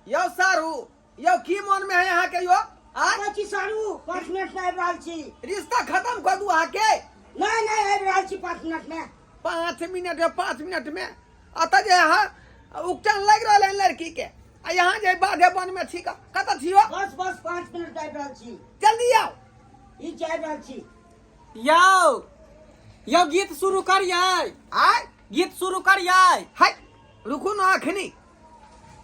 यौ सारू यौ की मन में है अहाँ के यौ आ आबै छी सारू 5 मिनट में आबि रहल छी रिश्ता खत्म कर दू अहाँ के नहीं नहीं आबि रहल छी 5 मिनट में 5 मिनट में 5 मिनट में अतः जे अहाँ उकटन लागि रहल है लड़की के आ यहाँ जे बाधे वन में छी कतऽ छी यौ बस बस 5 मिनट में आबि रहल छी जल्दी आउ ई आबि रहल छी यौ यौ गीत शुरू करियै आय गीत शुरू करियै हाय रुकू ने अखनी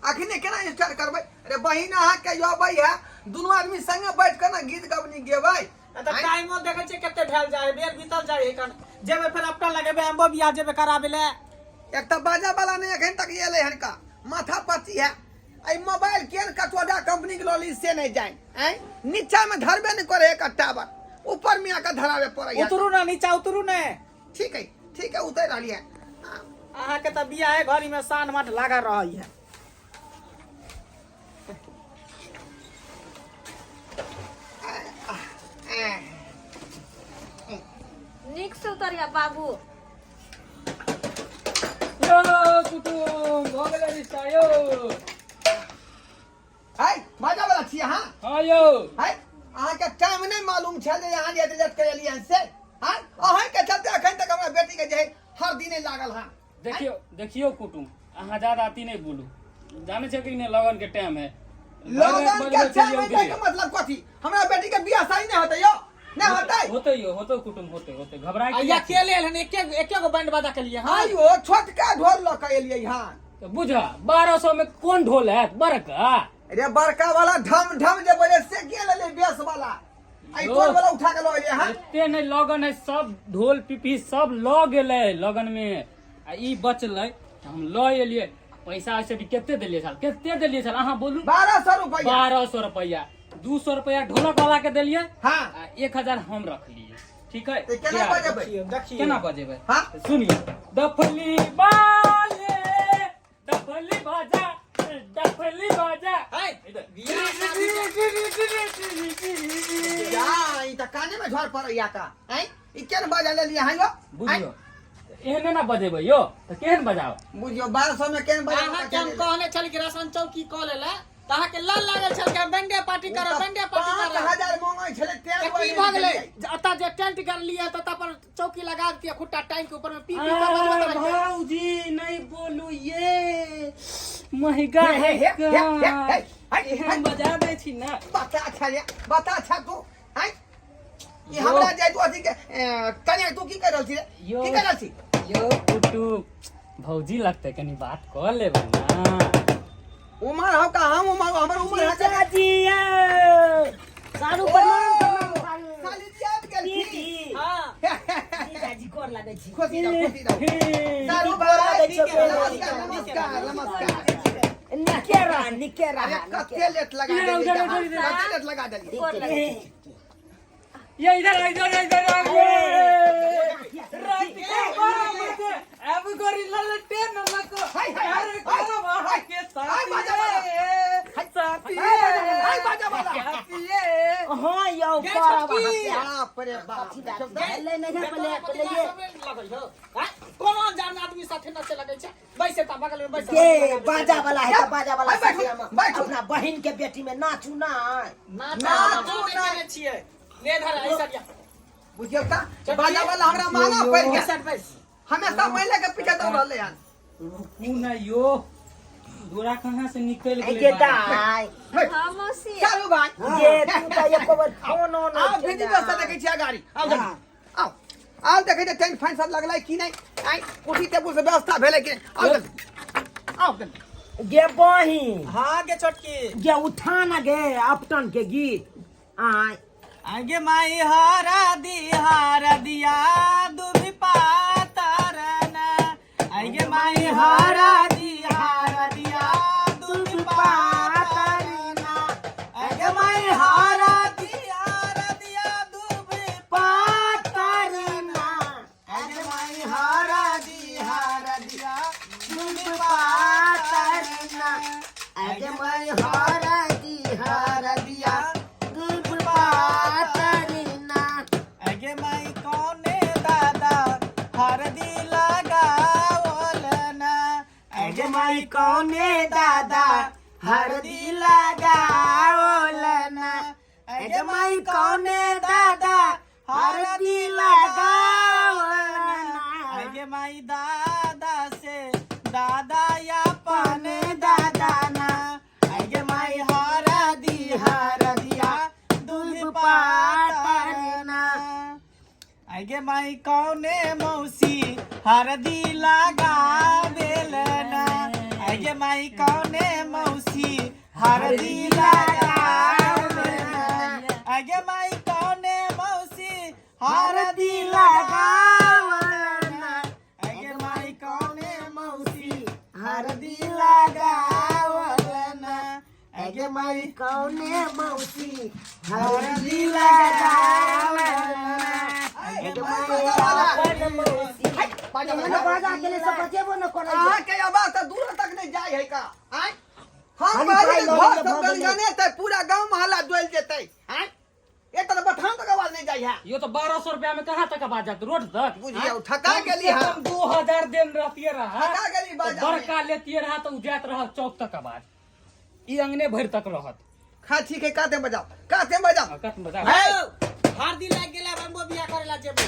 अखने केना स्टार्ट करबै अरे बहिन अहाँके अबै है दुनू आदमी संगे बैठ के ने गीत गबनी गेबै तऽ टाइमो देखै छियै कते भेल जाइ है बेर बीतल जाइ है कन जेबै फेर अपना लगेबै अम्बो बियाह जेबै कराबै लए एक तऽ बाजा वाला नहि एखन तक एलै हन का माथा पच्ची है एहि मोबाइल केहन कचोडा कंपनी के लऽ ली से नहि जानि आँय नीचा में धरबे नहि करे एक टावर ऊपर में आके धरावे पड़ै है उतरू ना नीचा उतरू ने ठीक है ठीक है उतर रहली है अहाँके तऽ बियाहे घड़ी में सान माठ लागल रहै है नीक से उतरिया बाबू यौ कुटुम भऽ गेलै रिश्ता यौ है बाजा वाला छी अहाँ हँ यौ है अहाँके टाइम नहि मालूम छल जे अहाँ जे लेट कर एलियै हन से हाँ अहाँके चलते अखन तक हमरा बेटी के जे है हर दिने लागल हन देखियौ देखियौ कुटुम अहाँ ज्यादा अथी नहि बोलू जानै छियै कि नहि लगन के टाइम है लगन के टाइम है के मतलब कथी हमरा बेटी के बियाह शादी नहि होतै यौ नहि होतै होतै यौ होतै कुटुम होतै होतै घबराय आ अकेले एल हन एके एके गो बैंड बाजा के लिए हाँ आइयो छोटका ढोल लऽ के एलियै हन तऽ बुझ 1200 में कोन ढोल हैत बड़का अरे बड़का वाला ढम ढम जे बजे से के लेले बेस वाला आई यो। कोन वाला उठा के लऽ एलियै हन एते नहि लगन है सब ढोल पिपही सब लऽ गेलै लगन में आ ई बचलै तऽ हम लऽ एलियै पैसा ऐसे भी कते देलियै छल कते देलियै छल अहाँ बोलू 1200 रुपया 1200 रुपया 200 रुपया ढोलक वाला के देलियै हाँ आ 1000 हम रखलियै ठीक है तऽ केना बजेबै देखियौ केना बजेबै हाँ सुनिए डफली बाले डफली बाजा डफली बाजा है इधर। बियाह शादी जा ई तऽ काने में झोर पड़ैया का हैं ई केन बजा लेलियै हन यौ बुझियौ एहने ना बजेबै यौ तऽ केहन बजाओ बुझियौ 1200 में केन बजा अहाँ के हम कहने छली कि राशन चौकी कऽ लेला तऽ अहाँके लाल लागल छल कि हम बैंडे पार्टी करब बैंडे पार्टी करब 5000 मांगै छलै तें तऽ की भऽ गेलै जे एतऽ जे टेंट गड़लियै तऽ ओतऽ पर चौकी लगा दितियै खुट्टा टांगि के ऊपर में पी पी के बजबैत रहितियै। भौजी नहीं बोलू ये महंगा हे, है हे, हे, हे, हे, हे, एहन बजा दै छी ना बता अच्छा ये बता अच्छा तू हैं ई हमरा जाय तू अथी के कन्या तू की कर रहल छी रे यो। की कर रहल छी यो कुटु भौजी लगतै कनी बात कऽ लेबै ना उमर हो का हम उमर हमर उमर है का जीजाजी यौ सारू प्रणाम प्रणाम सारू साली जी आबि गेलखिन दीदी हाँ जीजाजी गोर लागै छी खुशी रहू खुशी रहू सारू गोर भाई लागै छियौ, गोर लागै नमस्कार नमस्कार नमस्कार निके रह निके रह अरे कते लेट लगा इधर, देलियै उधर, अहाँ? उधर, इधर। कते लेट लगा देलियै गोर लगै छी। ये इधर आ, इधर आ, इधर आ, ये रात के 12 बजे अब गोरिल्ला लट्टे नमक हाय, हाय, हाय, अरे हाय, करब अहाँ के हाय, बाजा, बाजा। साथी साथी हाय, बाजा, हाय, बाजा, बाजा। साथिये हाँ यौ गे करब छोटकी। अहाँ बाप रे बाप कथी बात भेलै नहि ने पहिले पहिले लगै हो हैं? कोनो अनजान आदमी साथे नचे लगै छै बैसे ता बगल में बैसे के बाजा वाला है त बाजा वाला बैठू, साथे हम बैठू। अपना बहिन के बेटी में नाचू ना नाच नाचू नाचू ना। नहि छियै ले धर ऐसा लिया बुझियौ तऽ बाजा वाला हमरा महंगा पड़ि गेल ऐसा बैस हमेशा महिला के पीछे दौड़ रहलै हन रुकू ना यो गोरा कहाँ से निकल गेलै गे बाहर? दाइ हे, हाँ मौसी चलू भाई गे तू त एको बेर फोनो आओ नहि भेजी केला। व्यवस्था देखै छियै गाड़ी आओ जल्दी हाँ। आओ आओ देखै छियै टेंट फैन सब लगलै कि नहि आइ कुर्सी टेबुल से व्यवस्था भेलै कि नहि आओ जल्दी आओ जल्दी गे बहिन हाँ गे छोटकी गे उठा ना गे अपटन के गीत आय आगे माई हरा दी हरा दिया दुभी पातर ना आगे माई हरा दी हरा दिया दुभी पातर ना आगे माई हरा दी हरा दिया दुभी पातर ना आगे माई हरा दी हरा दिया दुभी पातर पातर ना आगे मैं हरा दी हरा दिया दुब पातर ना आगे माई कौने दादा हरदी लगावल ना आगे माई कौने दादा हरदी लगावलना। अगे माई कौने दादा हरदी लगावलना। अगे माई दादा से दादा या पाने दादा ना। अगे माई हरदी हरदिया दूध पातना। अगे माई कौने मौसी हरदी लगा देलना। अगे माई कौने मौसी हरदी लगा देलना। अगे माई कौने मौसी हरदी लगावलना। अगे माई कौने मौसी हरदी लगावलना। अगे माई कौने मौसी हरदी लगावलना। अगे माई अपन मौसी एहन बाजा के लिए सब बजेबो न करै छै। अहाँके आवाज तऽ दूर तक नहि जाइ है का आँय? हम खाली बाजबै पाइ लऽ घर लेबै सब भऽ गेलै। गनगनेतै, पूरा गाँव मोहल्ला डोलि जेतै आँय? एक तरह बथान तक आवाज नहीं जाइ है। यो तो 1200 रुपया में कहाँ तक आवाज जात रोड तक? बुझियौ, ठका गेली कम से हम। कम 2000 देन रहतिये रहा ठका गेली तो बाजार में। बड़का लेतिये रहा तो उ जात रहा चौक तक आवाज, ई अंगने भर तक रहत। खा ठीक है, काते बजाओ काते बजाओ। हाँ, कत बजाओ। है हरदी लाग गेला रंगो बियाह करेला जेबै।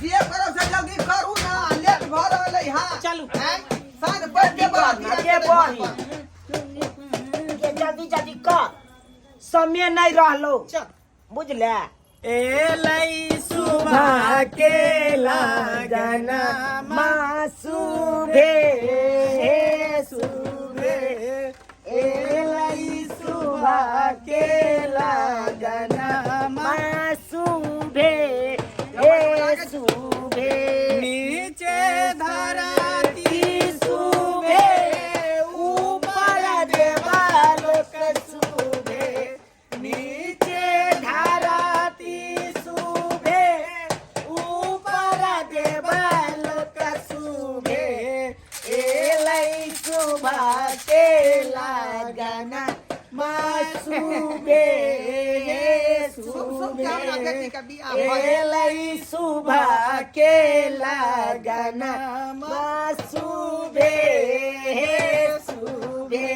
जे करब से जल्दी करू ना, लेट भऽ रहल है। हाँ चलू। हैं? साँझ पड़ि के बाद के बही के जल्दी जल्दी कर, समय नहीं रहलो। चल। बुझले? एलै सुबह के लगना माँ सुभे सुबे, एलै सुबह के लगना माँ सुभे हे सुभे। नीचे धरती सुबे ऊपर देवालोक सुबे, नीचे धरती सुबे ऊपर देवालोक सुबे। एलै सुबह के लगना माँ सुबे शुभ शुभ के हमरा बेटी के बियाह भऽ गेल। एलै सुबह के लगना माँ सुबे सुबे।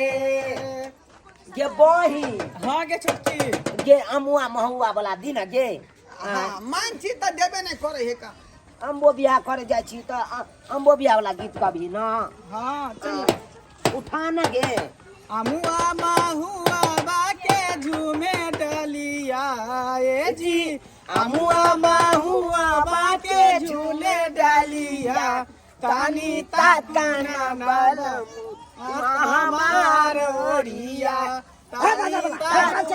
गे बही। हाँ गे छोटकी। गे अमुआ महुआ वाला दिन गे। हाँ, मान छी तऽ देबे नहि करै है का। अम्बो बियाह करे जाइ छी तऽ अम्बो बियाह वाला गीत कभी न। हाँ चल। उठा न गे। अमुआ महुआ बाके झूमे डलिया ए जी, अमुआ महुआ बाके झूले डलिया तानी ताना बलम हमार ओरिया। तानी ताना बलम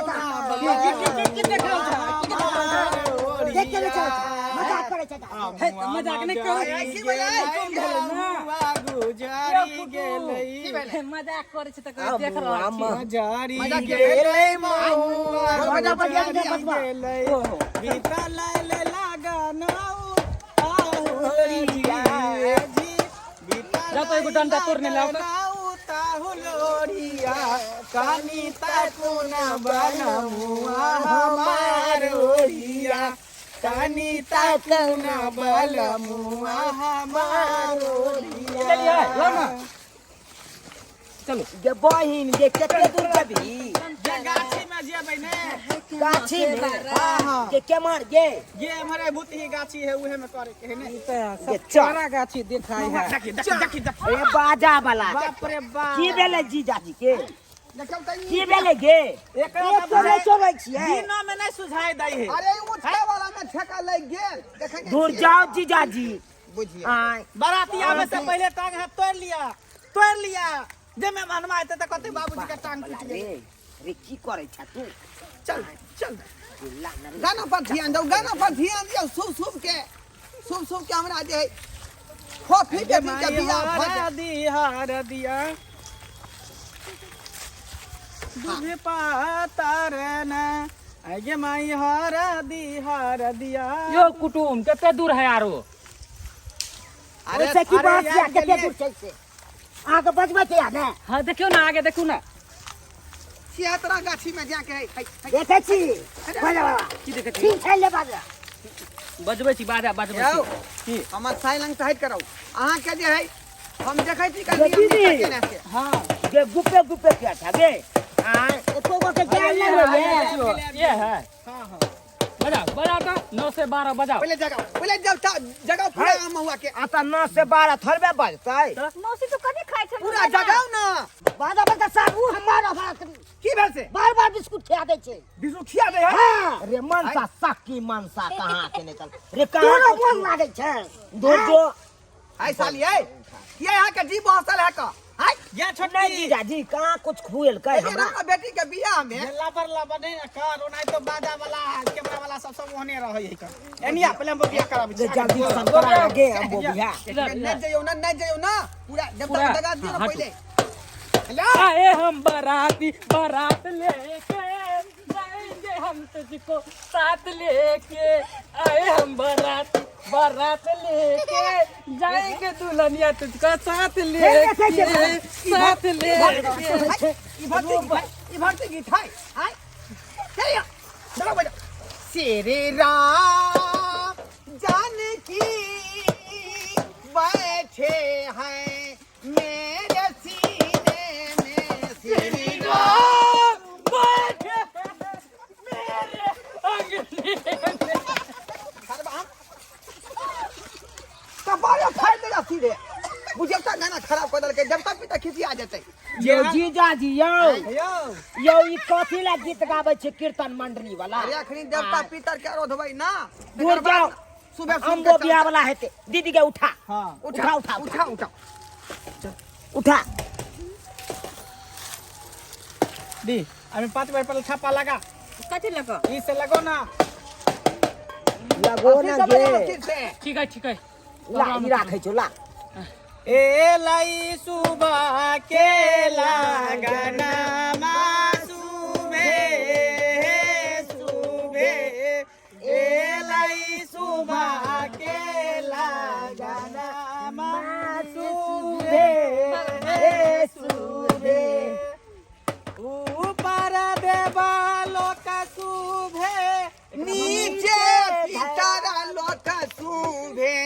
देख के चल, मजाक करे छै। हे, तऽ मजाक नहि करू। की भेलै? गुजारी गेलै। मजाक करै छै तऽ कहै देख रहल छी। गुजारी मजाक गेलै महुआ बजा, बजा, बजा, बजा। गेलै बीतल लगन आहुरिया जी। जा तो एगो डंडा तोड़ने लाओ तऽ। ताहुलोरिया कानी ताकुना बनमुआ हमार ओरिया, कानी ताकुना बलमुआ हमार ओरिया। चलिए लाओ ना, चलो। गे बहिन गे कते दूर जेबही? जे गाछी में जेबै ने। गाछी में? हाँ हाँ। गे केमहर गे? ये हमारे भूतही गाछी है, उहे में करे के है ने। गे चल। गाछी देखाई है। देखी देखी देखी देखी। ए बाजा वाला। बाप रे बाप। की भेलै जीजाजी के? देखियौ तऽ ई- की भेलै गे? एकरा एक तऽ नहीं चोरै छियै। दिनो में नहीं सुझाई दै है। अरे ऊँचका वाला में ठेका लागि गेल। देखै नहि दूर छियै। जाओ जीजाजी। बुझियौ। आय बाराती आवे से पहले टांग हाथ तोड़ लिया, तोड़ लिया। जे में मनवा एते त कते बाबूजी के टांग टूट रे गेलै। रे की करै छ तू? चल चल। ला न रे। गाना पर ध्यान दौ, गाना पर ध्यान दियौ। शुभ शुभ के, शुभ शुभ के हमरा जे है फोफी बेटी के बियाह भऽ जाय। हरदी हरदिया दूध पातर न आगे माई हरदी हरदिया। यो कुटुम कते दूर है आरो? अरे ओइसे की अरे बात यार, छै? कते गेलियै। दूर छै से? अहाँके बजबै के ने? हाँ देखियौ ना, आगे देखू ना। 76 गाछी में जाके है, है, है। देखै छी बाजा बाबा। की देखै छी? ठीक छै ले बाजा। बजबै छी बाजा, बजबै यौ छी। की हमर साइलेंट हटि कराउ। अहाँके जे है हम देखै छी ये कनि दीदी। केना से। हाँ गे गुप्पे गुप्पे किया था गे आ एको गो के ज्ञान नहीं होइए ये है हाँ हाँ बजाओ बजाओ तो 9 से 12 बजाओ। पहिले जगाओ, पहिले जब जगाओ पूरा आम हुआ के। आता 9 से 12 थोड़बे बजतै। मौसी तो कभी खाइ छै पूरा जगाओ ना। बाजा बाजा साहब उ हमारा बात की भेल से? बार बार बिस्कुट खिया दै छै। बिस्कुट खिया दे है? हाँ। रे मनसा सखी मनसा कहाँ के निकल रे कहाँ तोरो मन लागै छै दो दो हाय साली है ये यहाँ के जी बहसल है का हाय या छोटकी नहीं जीजाजी कहाँ कुछ खुएलकै ये हमरा हमरा बेटी के बियाह में लबर लबर नहीं ना कर ओनाही तो बाजा वाला कैमरा वाला सब सब ओहने रहै है कर एनिया पहिले हम बियाह कराबै रे छी। जल्दी संतरा गे हम बियाह। इधर, नहीं जइयो ना, नहीं जइयो ना, पूरा जब पूरा, तक जगा दियो ना हाँ, पहिले। हेलो आए हम बाराती बारात लेके जाएंगे हम तुझको साथ लेके, आए हम बाराती बारात लेके जाएंगे दुल्हनिया तुझको साथ लेके, साथ लेके। ई भक्ति गीत है, ई भक्ति गीत है। हाय चलिए चलो बजाओ। श्री राम जानकी बैठे हैं मेरे सीने में, श्री राम बैठे मेरे अंगने में। कपारे फाड़ देगा सीधे। बुझे तक गाना खराब कर देलकै, जब तक पिता खिसिया जेतै। यो जीजाजी यो यौ यो ई कथी ला गीत गाबै छै कीर्तन मंडली वाला? अरे अखनी देवता पितर के रोधबै ना, दूर जाओ। सुबह सुन अम्बो के बियाह वाला हेतै। दीदी के उठा। हाँ उठा उठा उठा उठा उठा। दी अभी 5 बार पहले छापा लगा। कथी लगा? ई से लगो ना। लगो ना गे। ठीक है ठीक है। ला ई राखै छौ ला। ए लाई सुबह के लगना मा सुबे सुबे, ए लाई सुबह के लगना मा सुबे सुबे, ऊपर देवा लोक सुभे नीचे पितर लोक सुभे,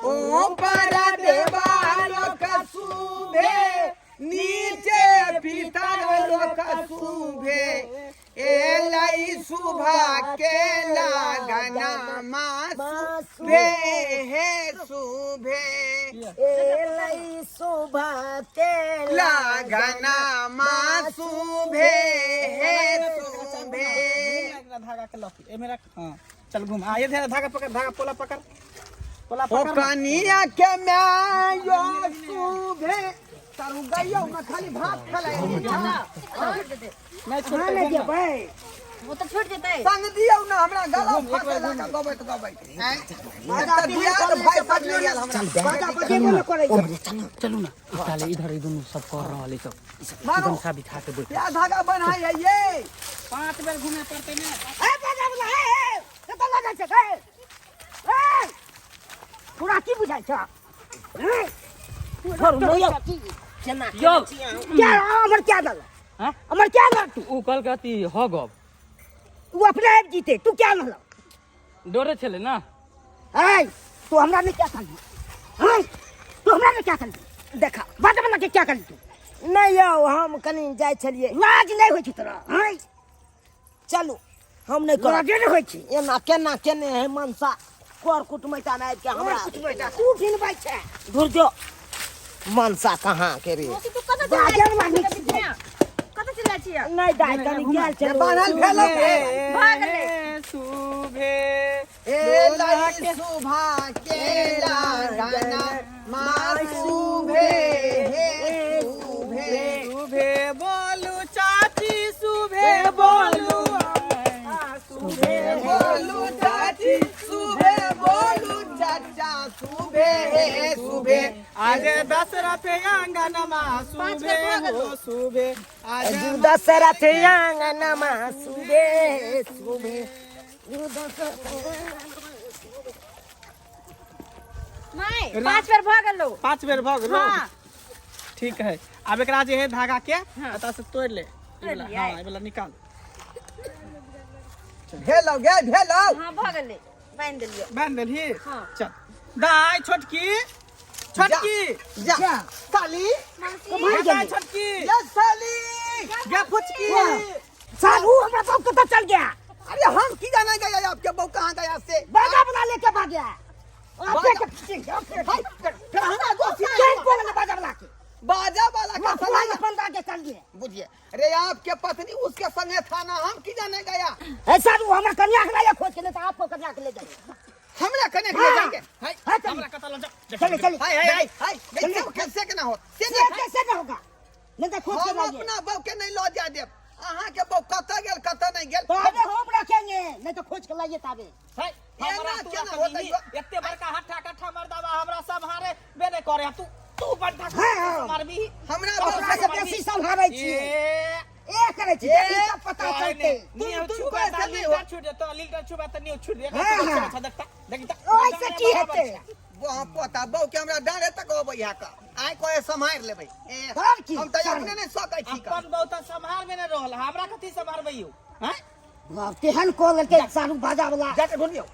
ऊपर देवा लोक सुभे, नीचे पितर लोक सुभे, एलई सुबह के लगना मा सुभे हे सुभे, एलै सुबह के लगना मा सुभे हे सुभे। धागा के लॉक ए मेरा। हां चल घूम आ ये धागा पकड़, धागा पोला पकड़, पोला ओ पकड़। कनिया के मायो सुभे, तारू गइयो में खाली भात खलाई। नहीं छोड़ कहाँ ले जेबै? वो तो छूट जेतै। संग दियौ ना, हमरा गला फंसे लागा गबैत गबैत। बाजा दिया तो भाई फट गेल हमरा। बाजा बजेबो न करै छै। चलू ना साले इधर ई दुनू सब कर रहल है सब मारो। गमछा बिछा के बैठ। क्या धागा बनाई है ये? 5 बेर घूमे पड़ते ने। ए बाजा वाला ए ए कतऽ लऽ जाइ छै ए ए तोरा की बुझाइ छ? छोड़ नो केना यौ क्या हमर क्या दल? हाँ? हमर क्या दल तू? उ कहलकै अथी ह गप तू अपने आबि जीते तू क्या लहल? डरे छलै ना। ए तू हमरा नहीं क्या करली? हां तू हमरा नहीं क्या करली? देखा बाजा वाला के क्या करली तू? नहीं यौ हम कनी जाइ छलियै। लाज नहीं होइ छै तोरा? हां चलू हम नहीं करब। लाजे नहीं होइ छै। एना केना केने है मनसा कर कुटमैता आबि के हमरा कुछ बेटा तू ढिलबै छै। दूर जो मनसा कहाँ के रे? मौसी तू कतऽ बाजल वाली चिल्लाइ कतऽ चिल्लाइ छियै? नहीं दाइ कनी गेल छलहुँ। बान्हल भेल रे। भऽ गेलै। सुबे एलई सुबह के लगना मा सुभे हे सुभे, सुबे बोलू चाची सुबे बोलू सुबे बोलू चाची सुभे, बोलू चाचा सुभे हे सुभे। आज दशरथ आंगनमा सुबे हो सुबे, आज दशरथ आंगनमा सुबे सुबे। माय 5 बेर भऽ गेलौ। 5 बेर भऽ गेलौ। हाँ। ठीक है आब एकरा जे है धागा के एतऽ से तोड़ ले। ई वाला, लियै। हाँ ई वाला निकाल। भेलौ गे भेलौ। हाँ भऽ गेलै, बान्हि देलियै। बान्हि देलही? हाँ। चल दाइ छोटकी छोटकी जा साली गे माय छोटकी ये साली गे फुचकी साहब वो हमरा बाप कतऽ चल गया अरे हम की जाने गया आपके बहू कहाँ गया से बाजा बना लेके भाग गया आपके के हाय, फिर हमरा दोस्त केन बोले बाजा बना के बाजा वाला का पुराना सलाह पंदा के चल गए बुझिए अरे आपके पत्नी उसके संगे था ना हम की जाने गया ऐसा वो हमरा कन्या के लाया खोज के ले तो आपको कन्या के ले जाएंगे हमरा कने के ले जाएंगे हाय हाँ, चलिए। हमरा कतऽ लऽ जाओ चले चले हाय हाय हाय हाय कैसे कैसे के ना हो से से नहीं कैसे ना होगा नहीं तो खोज के हम लाइए अपना बहू के नहीं लऽ जा देब अहाँ के बहू कतऽ गेल कतऽ नहीं गेल तो आगे हम रखेंगे नहीं तो खोज के लाइए ताबे हाय हमरा एना तू केना रखबही, होतै यौ? एते बड़का हट्ठा कट्ठा मर्दाबा हमरा सम्हारे बे नहि करे तू तू बड्ढा हाँ, हाँ। मारबी हमरा ओकरा बहू से बेसी सम्हारै छियै ए ए करै छी देखी तब पता चलतै तुम तुम कैसे नहीं हो? छूट तो लीटर छुबा त नहीं छूट दे हाँ, हाँ। अच्छा देखता देखता ओइसे की हेतै वहाँ पोता बहू के हमरा डारे तक अबै है का आइ कोए सम्हारि लेबै ए तब की? हम तऽ अपने नहि सकै छी का अपन बहुत सम्हार में नहीं रहल हमरा कथी सम्हारबै यौ हैं बाप तेहन कऽ लेलकै सारू बाजा वाला जाके ढूंढियौ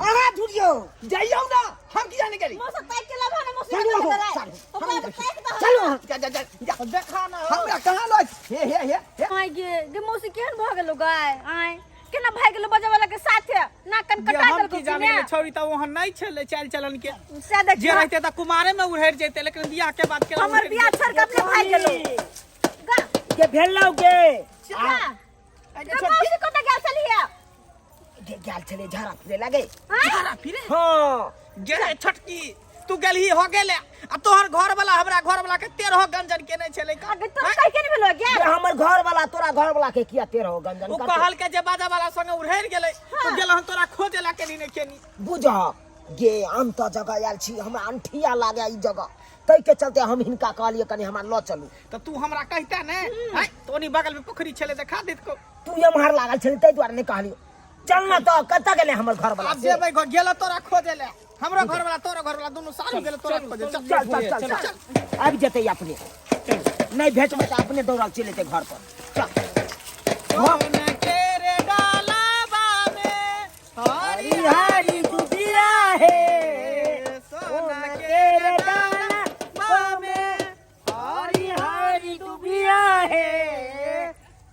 अहाँ ढूंढियौ जइयौ ना हम की जाने गेली मौसा ताकि के लाबह ना मौसी चलू कतऽ अहाँ, गेलै? चलू। ओकरा तऽ ताकि दहक। चलू अहाँ जा जा जा जा देखा ना हो। हमरा कहाँ लऽ हे हे हे हे आँय गे गे मौसी केहन भऽ गेलो गाय आँय केना भागि गेलो बजै वाला के साथे नाक कान जे कटा हम देलको की जाने गेलै छौरी तऽ वहाँ नहीं छलै चालि चलन के से जे देखियो रहते तऽ कुमारे में उड़हरि जैते लेकिन बियाह के बाद केना हमर उड़हरि बियाह जेतै? छोड़ के अपने भागि गेलो गा के भेलौ गे गा गे मौसी कतऽ गेल छलियै गे गेल छलै झाड़ा फिरे लगे आँय झाड़ा फिरे हाँ गे छोटकी तू गेलही हो गेले आ तोहर घर वाला हमरा घर वाला के तेरह गंजन केने छलै का आगे तोरा कहि के नहि भेलो गे गेल हमर घर वाला तोरा घर वाला के किया तेरह गंजन ओ करतै? कहल के जे बाजा वाला संगे उड़हरि गेलै तो गेल हन तोरा खोजे ला केनी नहि केनी बुझ गे हम तऽ जगह आयल छी हमरा अनठिया लागे ई जगह ताहि के चलते हम हिनका कहलिए कनि हमरा लऽ चलू तऽ तू हमरा कहिता ने आँय तो ओनी बगल में पोखरी छलै देखा देत को तू एम्हर लागल छली ताहि दुआरे नहि कहलियो चल ना तऽ कतऽ गेलै हमर घर वाला आब जेबै घर गेल तोरा खोजे ले हमरो घर वाला तोरो घर वाला दुनू सारू गेल तोरा खोजे चल चल चल चल चल आबि जेतै अपने नहि भेटबै तऽ अपने दौड़ल चलि एतै घर पर चल सोन के रे डालाबा में हरी हरी दुबिया हे सोन के रे डालाबा में हरी हरी दुबिया हे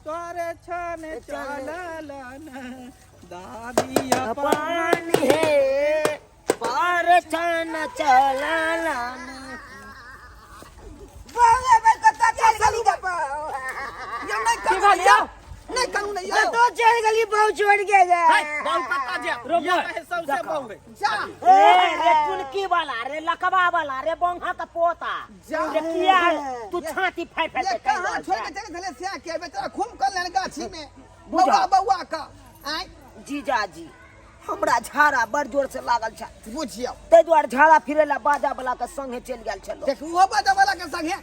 तोर छन चलल न दादी अपन पानी हे पार छन चलल यौ नहि करू यौ नहि करू नहि यौ तो चल गली बहु छोड़ के गए हाय बहु कत्ता जे रोक या कहे सबसे बहु है जा ए रे टुनकी वाला रे लकवा वाला रे बोंगा का पोता जा। रे किया तू छाती फाड़ फाड़ ये के कहाँ छोड़ के चले छले से के बेचारा खूम कर लेन गाछी में बुझा। बौआ बौआ का आय जीजा जी हमरा झाड़ा बड़ जोर से लागल छै बुझियौ ताहि दुआरे झाड़ा फिरे ला बाजा वाला के संगे चलि गेल छलो देख ओहो बाजा वाला के संगे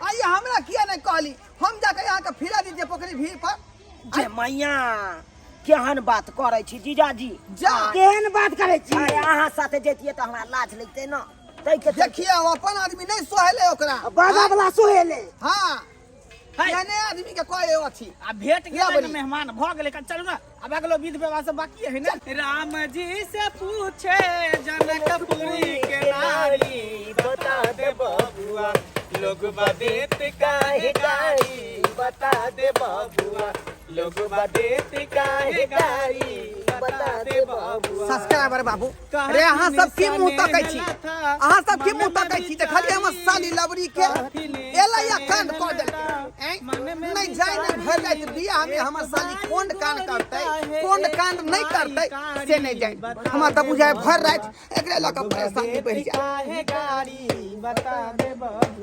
आइए हमरा किया नहीं कहली हम जाके यहाँ के फिरा दीजिए पोखरी भीड़ पर जे मैया केहन बात करै छी जीजाजी जा। केहन बात करै छी अरे अहाँ साथे जैतियै तऽ हमरा लाज लगतै ने ताहि के देखिए वो अपन आदमी नहीं सोहेले ओकरा बाजा वाला सोहेले हाँ है। एहने आदमी के कहे अथी आ भेट या गेलै बड़ी। ने मेहमान भऽ गेलै कन चलू ने आब अगलो विध व्यवहार सब बाकी है ने राम जी से पूछे जनकपुरी के नारी बता दे बबुआ लोग देत काहे गारी बता दे बबुआ लोग देत काहे गारी बता दे बबुआ सब्सक्राइबर बाबू रे अहाँ सब की मुंह तकै छी अहाँ सब की मुंह तकै छी देखलियै हमर साली लबरी के एलै आ कांड कऽ देलकै ऐं? नहि जाय नहि भरि राति बियाह में हमर साली कोन कांड करतै कोन कांड नहि करतै से नहि जानि हमरा तऽ बुझाय भरि राति एकरे लऽ कऽ परेशानी बढ़ि जाय काहे गारी बता दे बबुआ।